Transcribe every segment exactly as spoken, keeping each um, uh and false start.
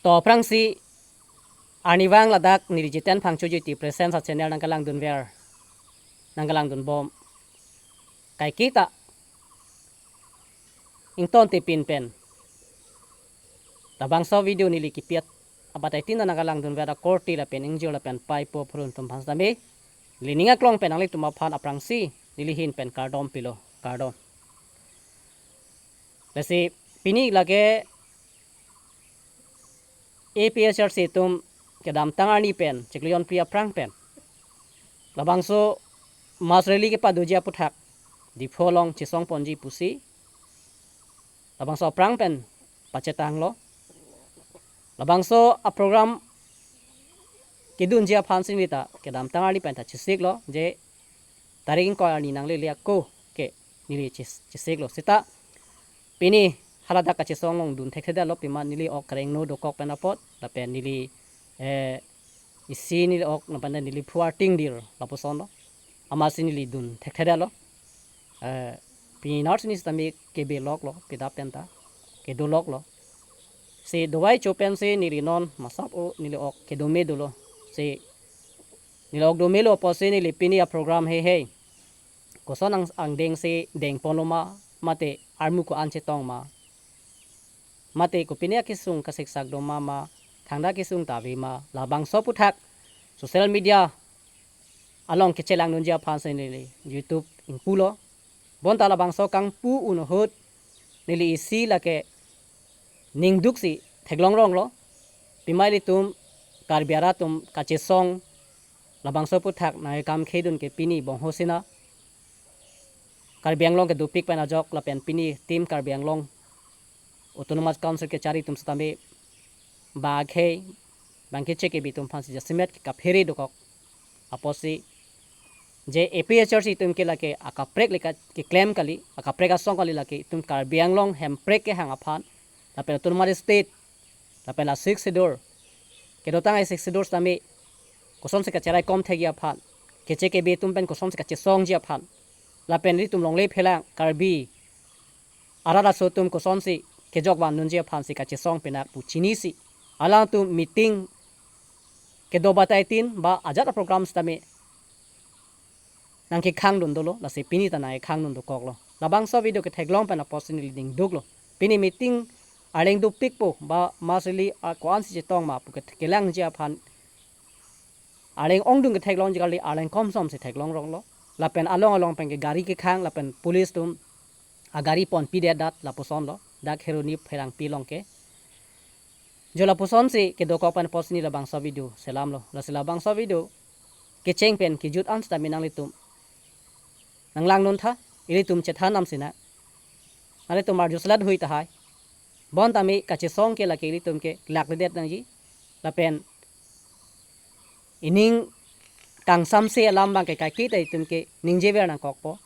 To aphrangsi arnivang ladak neli Jiten Phangchoji T Presence a-channel nangkelangdunver, nangkelangdunbom kaiketa ingtontepin pen labangso video neli kipi abatai tin nangkelangdunver akorte lapen ingjir lapen paipo phurun atum aphan sitame neli ning aklong pen nanglitum aphan aphrangsi neli ahin pen kardom pilo, kardom. Lasi pini lake A P H L C atum kedamtang arni pen chiklo jonphli aphrang pen labangso mass rally kepadoji aputhak Diphu along chesongponji pusi labangso aphrang pen pachetanglo. Labangso a-program kedunji aphan si neli ta kedamtang arni pen ta chesiklo, je tarik ingkoi arni nanglele ako ke neli ches- chesiklo. Seta pini haladak kachesong along dun thekthedetlo, pima neli ok karengno dokok pen apot lapen neli, eh, isi neli ok lapen neli phu arting dir lapusonlo. Amatsi neli dun thekthedetlo. Eh, pini nars ni sitame kebeloklo, pida pen ta kedoloklo. Si dovai cho pensi neli non masap o neli ok kedome dolo. Si neli ok domelo apotsi neli pini a-program heihei koson ang- angdengsi dengponlo ma, mate armu ko-an chetong ma, mate kopine akesung kasiksak do ma, ma thangta kesung ta ave ma, labangso aputhak social media along kechelangdunji aphan si neli YouTube ingpulo. Bonta labangso kangpu un ahut neli isi lake ningduksi theklongronglo. Pima ilitum Karbi arat atum kachesong labangso aputhak nangkekam khedun ke pini bongho sina Karbi Anglong kedopik pen ajok lapen pini Team Karbi Anglong Autonomous Council kechari atum sitame ba akhei bang keche kebi atum aphansi jasemet ke kaphere dokok apotsi je A P H L C atum ke lake akaprek le ka- keklem kali, akaprek asong kali, lake itum Karbi Anglong hemprek kehang aphan lapen Autonomous State lapen la Sixth Schedule kedotang a-Sixth Schedule sitame kosonsi kacheraikom thekji aphan, keche kebi atum pen kosonsi kachesongji aphan, lapen ilitum longle phelang Karbi arat aso atum kosonsi kejok vandunji aphansi kachesong pinak pu chinisi alangtum meeting kedo batai tin ba ajat a-program sitame nangkekhangdun dolo, lasi pini ta nangkekhangdun dokoklo. Labangso video ketheklong pen apotsi neli ningduklo. Pini meeting arleng dopikpo ba mass rally a- ko-ansi chetong ma pu ke- kelangji aphan arleng ongdung ketheklongji kali, arleng komsomsi theklongronglo. Lapen along along pen ke gari kekhang lapen police atum agari ponpidet dat lapusonlo. Dak Kheroni Pherangpi along ke. Jo lapusonsi kedokok pen apotsi neli labangso video selamlo. Lasi labangso video kecheng pen kejut an sitame nanglitum nanglangdun tha, ilitum chethan nam sina. Nanglitum arjuselat hui tahai. Bonta me kachesong ke lake ilitum ke lakledet nangji. Lapen ining kangsamse alam abang ke kaiketa itum ke ningjever nangkokpo.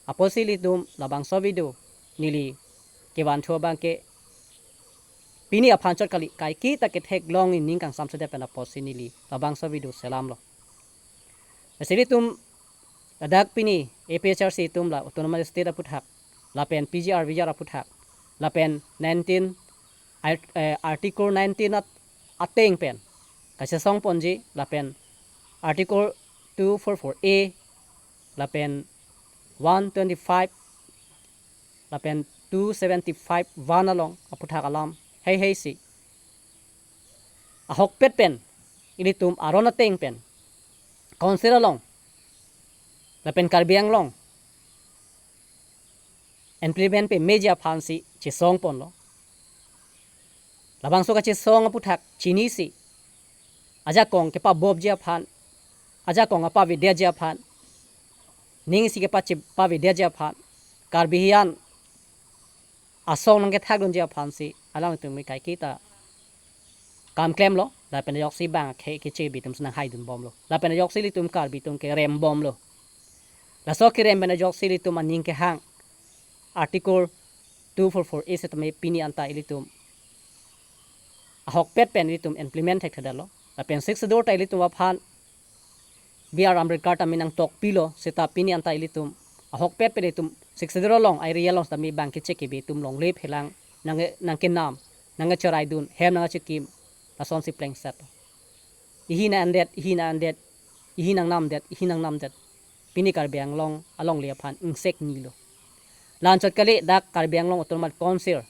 Apotsi ilitum labangso video neli kevanthu abang ke pini aphan chot kali, kaiketa ketheklong ining kangsamsedet pen apotsi neli labangso video selamlo. Lasi ilitum ladak pini A P H L C atum la Autonomous State aputhak lapen P G R V G R aputhak lapen nineteen Art- eh, Article nineteen at- ateng pen kachesongponji lapen Article two four four A lapen one twenty-five lapen two seventy-five one along aputhak alam heiheisi ahokpet pen ilitum aron ateng pen Council along lapen Karbi Anglong implement pemeji aphansi chesongponlo. Labangso kachesong aputhak chinisi ajakong kepabopji aphan, ajakong apavedetji aphan, ning isi kepache- pavedetji aphan, Karbi hian asong nangkethakdunji aphansi alangtum me kaiketa kam klemlo, lapen ajoksi bang akhei kechebi atum si nanghaidunbomlo. Lapen ajoksi ilitum Karbi atum kerembomlo. Laso kerem pen ajoksi ilitum aning kehang Article two four four A sitame pini anta ilitum ahokpet pen ilitum implement thekthedetlo. Lapen Sixth Schedule ta ilitum aphan B R Ambedkar tame nangtokpilo, seta pini anta ilitum ahokpet pen ilitum Sixth Schedule along, a-area along sitame bang keche kebe atum longle phelang nang nangkenam, nangkecheraidun, hem nangkechekim, Lasonsi plengset. Ihi nang-andet, ihi nang-andet, ihi nangnamdet, ihi nangnamdet. Pini Karbi Anglong alongle aphan ingsek nilo. La-anchot kali, dak Karbi Anglong Autonomous Council,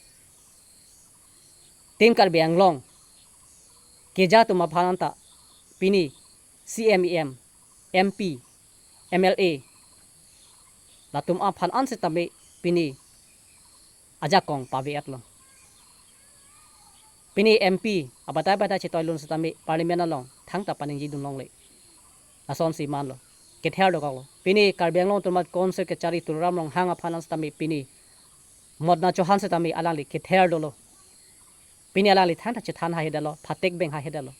Team Karbi Anglong keja atum aphan anta pini C M, E M, M P, M L A, latum aphan an setame pini ajakong pave-etlo. Pini M P abatai batai chetoilun setame Parliament along thangta paningjidun longle. Lasonsi manlo. Kether dokoklo. Pini Karbi Anglong Autonomous Council kechari Tuliram Ronghang aphan an setame pini Motna Chauhan setame alangli kether dolo. Pini alangli thangta chethan haihedetlo, phatek beng haihedetlo.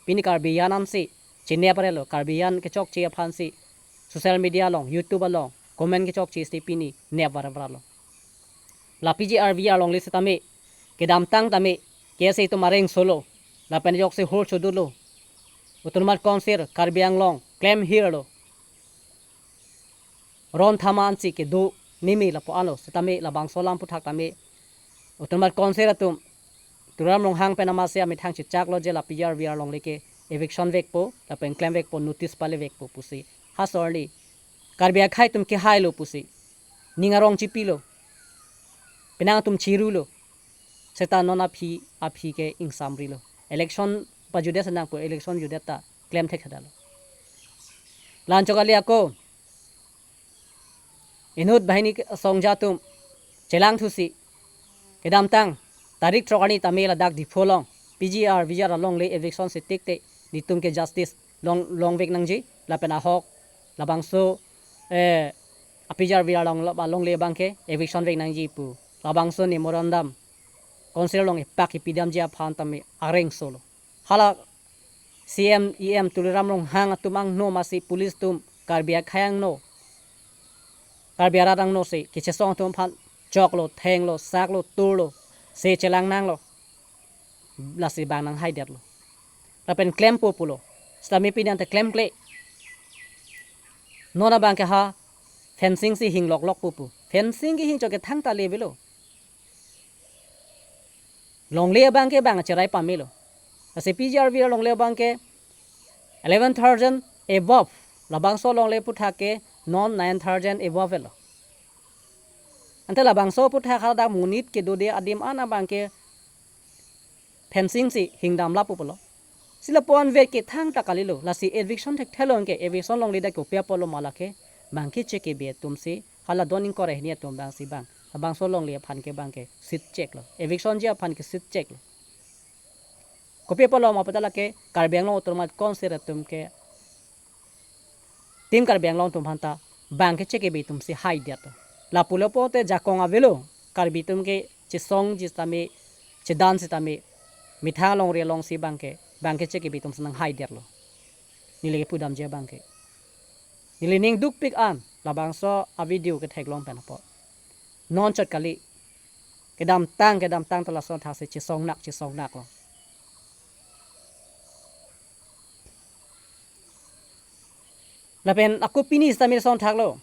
Pini Karbi an ansi chinep arelo, Karbi an kechokche aphansi social media along, YouTube along comment kechokche si pini nep var var lo. La P G R V R alongle setame kedamtang tame K S A atum arengsolo, lapen ajoksi hor chodolo. Autonomous Council Karbi Anglong klemhirlo. Ron thama ansi kedo nimi lapu anlo, setame labangso alam aphuthak tame Autonomous Council atum Tuliram Ronghang pen amatsi amethang chechaklo je la P G R V R alongle ke eviction vekpo, lapen klem vekpo, notice pale vekpo pusi. Ha sorli Karbi akhei atum kehailo pusi ning arong chipilo. Penang atum chirulo. Seta non aphi aphi ke ingsamrilo. Election pajudet senang pu, election judet ta klem thekthedetlo. La-anchot kali ako. Inut banghini ke songja atum chelangthusi kedamtang tarik throk arni tame ladak Diphu along P G R V R alongle eviction si tikte netum ke justice long, longvek nangji, lapen ahok labangso, eh, a P G R V R along, alongle abangke eviction vek nangji pu labangso memorandum Council along epak ipidamji aphan tame arengsolo. Hala C M, E M Tuliram Ronghang atum angno amatsi police atum Karbi akhei angno, Karbi arat angno si kechesong atum aphan choklo, thenglo, saklo, turlo, se chelang nanglo. Lasi bang nanghaidetlo. Lapen klempo pulo. Setame pini anta klemkle. Non abangke ha fencing si hingloklokpo pu. Fencing kehing chot ke thangta le avelo. Longle abangke bang acherai pamelo. Lasi P G R V R alongle abangke eleven thousand above. Labangso alongle aphuthak ke non nine thousand above lo. Ante labangso aphuthak hadak monit kedode adim an abangke fencing si hingdam lapu pulo. Si lapu anvet ke thangta kalilo. Lasi eviction thekthelo ke, eviction alongle dak kopi apotlo ma lake, bangke che kebe atumsi, hala don ingkoi ra hini atum abangsi bang, labangso alongle aphan ke bangke seat check lo. Evictionji aphan ke seat check lo. Kopi apotlo ma pu ta lake Karbi Anglong Autonomous Council atum ke Team Karbi Anglong atum aphanta bangke che kebe atumsi haidetlo. Lapulo pulote jakong avelo, Karbi atum ke chesongji setame, chedan setame, methang alongri alongsi bangke, bangke che kebe atumsi nanghaidetlo. Neli kepudamji abangke. Neli ning dukpik an, labangso a video ketheklong pen apot. Non chot kali. Kedamtang, kedamtang ta lason thaksi chesongnak, chesongnaklo. Lapen ako pini setame lason thaklo.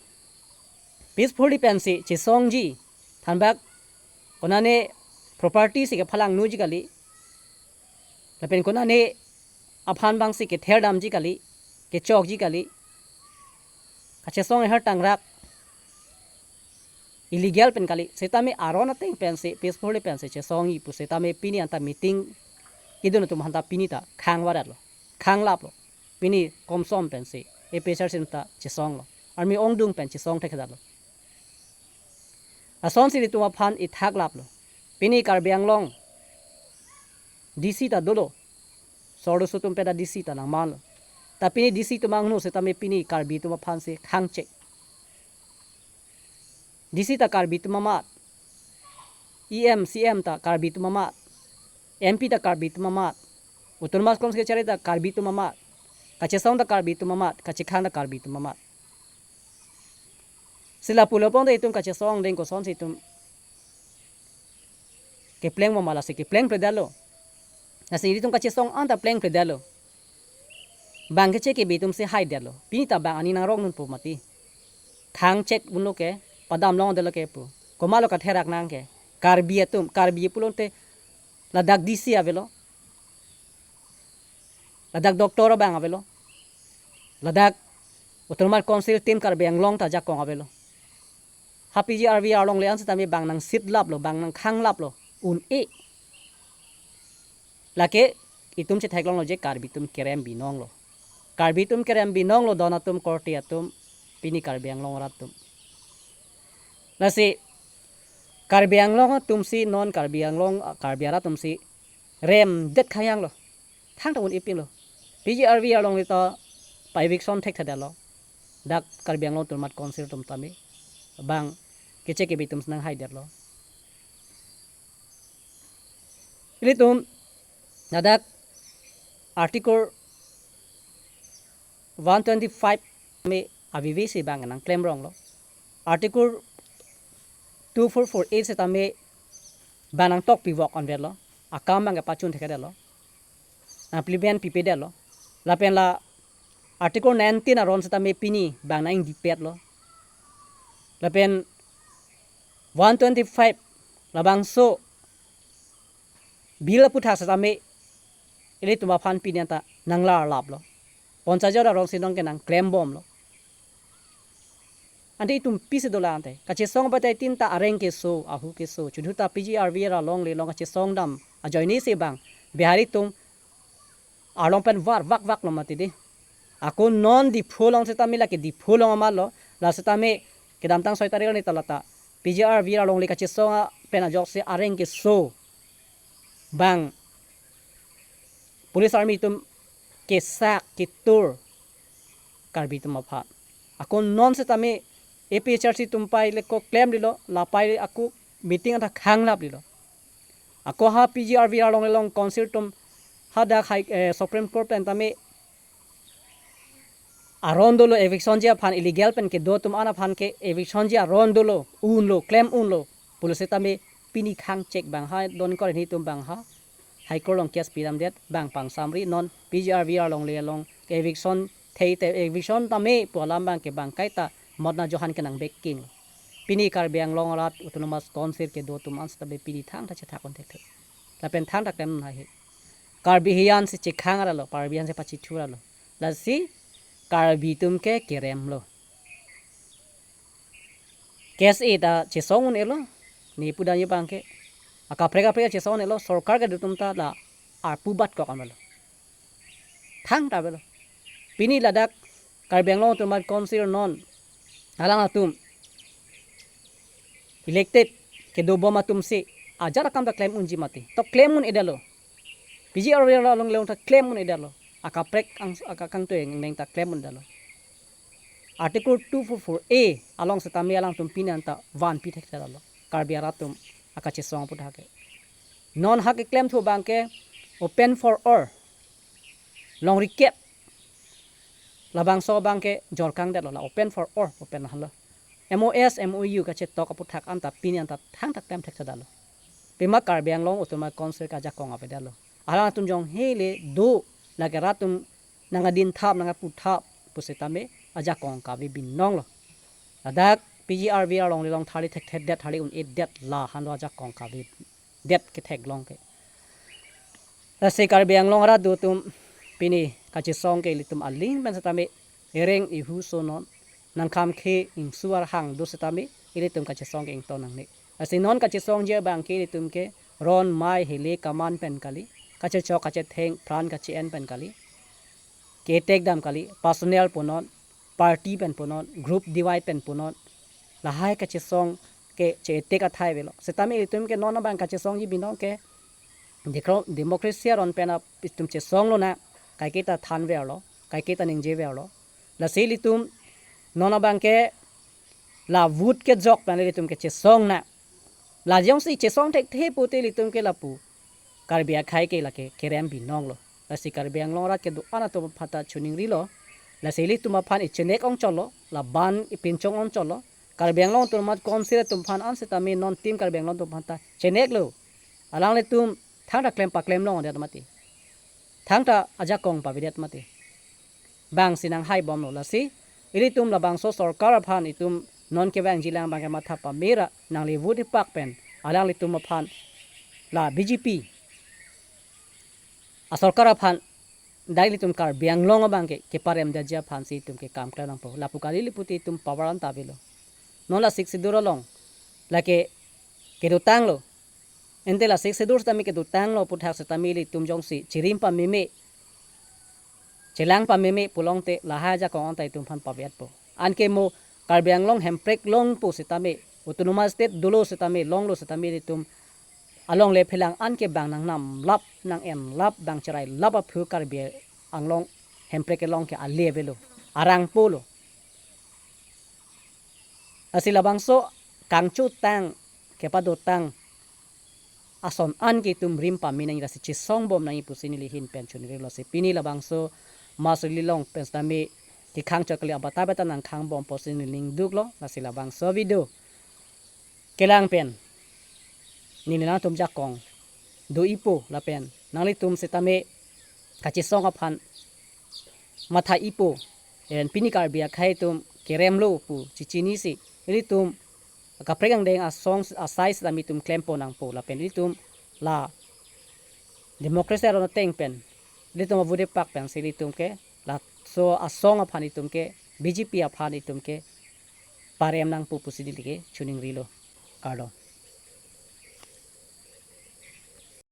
Peacefully pensi chesongji. Thanbak konane property si kephalangnoji kali. Lapen konane aphan bangsi ketherdamji kali, kechokji kali. Kachesong eher tangrak illegal pen kali, setame aron ateng pensi, peacefully pensi chesongji pu setame pini anta meeting idun atum aphanta pini ta khang varetlo, khanglaplo. Pini komsom pensi A P H L C atum ta chesonglo. Army ongdung pen chesong thekthedetlo. Lasonsi ilitum aphan ithaklaplo. Pini Karbi Anglong D C ta dolo. Sordoso atum pen ta D C ta nangmanlo. Ta pini D C atum angno setame pini Karbi atum aphansi khangchek. D C ta Karbi atum amat. E M, C M ta Karbi atum amat. M P ta Karbi atum amat. Autonomous Council kechari ta Karbi atum amat. Kachesong ta Karbi atum amat. Kachekhang ta Karbi atum amat. Si lapulo pulote itum kachesong deng kosonsi itum keplengpo ma, lasi keplengpledetlo. Lasi itum kachesong anta plengpledetlo. Bangke che kebe atumsi haidetlo. Pini ta bang ani nangroknunpo mati. Khangchek unlo ke, padam longdetlo ke pu. Komatlo katherak nang ke. Karbi atum, Karbi pulote ladak D C avelo. Ladak doctor abang avelo. Ladak Autonomous Council team Karbi Anglong ta ajakong avelo. Ha P G R V R alongle an setame bang nangsitlaplo, bang nangkhanglaplo, un-e. Lake itum chetheklonglo je Karbi atum kerem binonglo. Karbi atum kerem binonglo, don atum korte atum, pini Karbi Anglong arat atum. Lasi Karbi Anglong atumsi non Karbi Anglong, Karbi arat atumsi remdet khayanglo. Thangta un-e pinlo. P G R V R alongle ta pa-eviction thekthedetlo. Dak Karbi Anglong Autonomous Council atum tame bang keche kebi atum si nanghaidetlo. Ilitum ladak Article one twenty-five me avivisi bang nangklemronglo. Article two four four A setame bang nangtok pivok anvetlo. Akam bang kepachun thekthedetlo. Nang implement pipedetlo. Lapen la Article nineteen aron setame pini bang nang-ingdipetlo. Lapen one twenty-five labangso bill aputhak setame ilitum aphan pini anta nanglarlaplo. Panchayat aron si nonke nangklembomlo. Ante itum pisi dolang ante. Kachesong batai tin ta areng keso, ahu keso. Chudhu ta P G R V R alongle along kachesong dam ajoine si bang Bihari atum arlong pen var vakvaklo mati dei. Ako non Diphu along setame lake Diphu along amatlo. La setame kedamtang soi tarik arni ta lata P G R V R alongle kachesong a pen ajoksi areng keso bang police army atum kesak ketur Karbi atum aphan. Ako non setame A P H L C atum pai le ko klemdetlo, la pai le ako meeting anta khanglapdetlo. Ako ha P G R V R alongle along council atum hadak hai, eh, Supreme Court pen tame aron dolo, eviction ji aphan illegal pen kedo atum an aphan ke eviction ji aron dolo, unlo, klem unlo. Police tame pini khang chek bang ha, don kor hini atum bang ha High Court along case pidamdet, bang pangsamri non P G R V R alongle along ke eviction thei te eviction tame pu alam bang ke bang kaita motna johan kenang beking. Pini Karbi Anglong arat Autonomous Council kedo atum an setame pini thangta chethak un thekthe. Lapen thangta klem hai he. Karbi hiyan si chekhang aralo, Karbi hiyan si pachithur aralo. Lasi Karbi atum ke keremlo. Case e ta chesong un-elo, ne pudam ye bang ke. Akaprek kaprek chesong un-elo, sorkar kedo atum ta la arpu bat kok amelo. Thangta avelo. Pini ladak Karbi Anglong Autonomous Council non alang atum elected kedobom atum si ajat akam ta klem unji mati. To klem un-edetlo. P G R V R alongle along ta klem un-edetlo. Akaprek ang, aka kangtui angleng ta klem un-edetlo. Article two four four A along setame alangtum pini anta vanpi thekthedetlo. Karbi arat atum akachesong aputhak ke. Non ha keklem thu bang ke open for all. Longri kep labangso bang ke jorkangdetlo, la open for all, open halo. M O S, M O U kachetok aputhak anta pini anta thangta klem thekthedetlo. Pima Karbi Anglong Autonomous Council ke ajakong avedetlo. Alangtum jong hele do lake rat atum nang adin thap nang apu thap pu setame ajakong kave binonglo. Ladak P G R V R alongle along tharli thekthedet, tharli un-edet, la hanlo ajakong kavedet ketheklong ke. Lasi Karbi Anglong arat do atum pini kachesong ke ilitum aling pen setame ereng ihu sonon, nang khamkhe ingsu arhang do setame ilitum kachesong ke ington nangne. Lasi non kachesongji abang ke ilitum ke ron mai hele kaman pen kali, kachechok kachetheng pran kache-en pen kali, ke-attack dam kali, personal punon, party pen punon, group divide pen punon, lahai kachesong ke che-attack athai avelo. Setame ilitum ke non abang kachesongji binong ke dikro-, democracy aron pen a itum chesong lonang, kaiketa thanverlo, kaiketa ningjeverlo. Lasi ilitum non abang ke la vote kejok pen ilitum ke chesong nang. La jongsi chesong thekthe pute ilitum ke lapu Karbi akhei ke lake kerem binonglo. Lasi Karbi Anglong arat kedo-an atum aphan ta choningrilo. Lasi ilitum aphan ichenek ongchotlo, laban ipinchong ongchotlo. Karbi Anglong Autonomous Council atum aphan an setame non team Karbi Anglong atum aphan ta cheneklo. Alanglitum thangta klem paklem longdet mati. Thangta ajakong pavedet mati. Bang si nanghaibomlo lasi. Ilitum labangso sorkar aphan itum non kevangjilang bang ke matha pamera nangli vote ipak pen alanglitum aphan la B J P asorkar aphan Dak ilitum Karbi Anglong abang ke keparem jaji aphan si itum ke kam klem nangpo. Lapu kali lapu te itum power an ta avelo. Non la Sixth Schedule along lake kedotanglo. Ante la Sixth Schedule setame kedotanglo aputhak setame ilitum jongsi chirim pameme, chelang pameme pulote lahai ajakong anta itum aphan paviatpo. Anke mo Karbi Anglong Hemprek longpo setame, Autonomous State dolo setame, longlo setame ilitum along le phelang anke bang nangnamlap, nang-enlap, bang cherailap aphu Karbi Anglong Hemprek kelong ke ale avelo, arang polo. Lasi labangso kangchotang, kepadotang ason an ke itum rim pame nangji, lasi chesong bom nangji pusi neli ahin pen choningrilo. Lasi pini labangso Mass Rally along pen setame kekhang chot kali, abatai batai nangkhang bom pusi neli ning duklo. Lasi labangso video kelang pen neli nangtum ajakong do-ipo lapen nanglitum setame kachesong aphan matha-ipo, en pini Karbi akhei atum keremlo pu chechinisi ilitum kaprek angdeng asong asai setame itum klempo nangpo lapen ilitum la democracy aron ateng pen ilitum avote pak pensi ilitum ke laso asong aphan itum ke, B J P aphan itum ke parem nangpo pusi neli ke choningrilo. Kardom.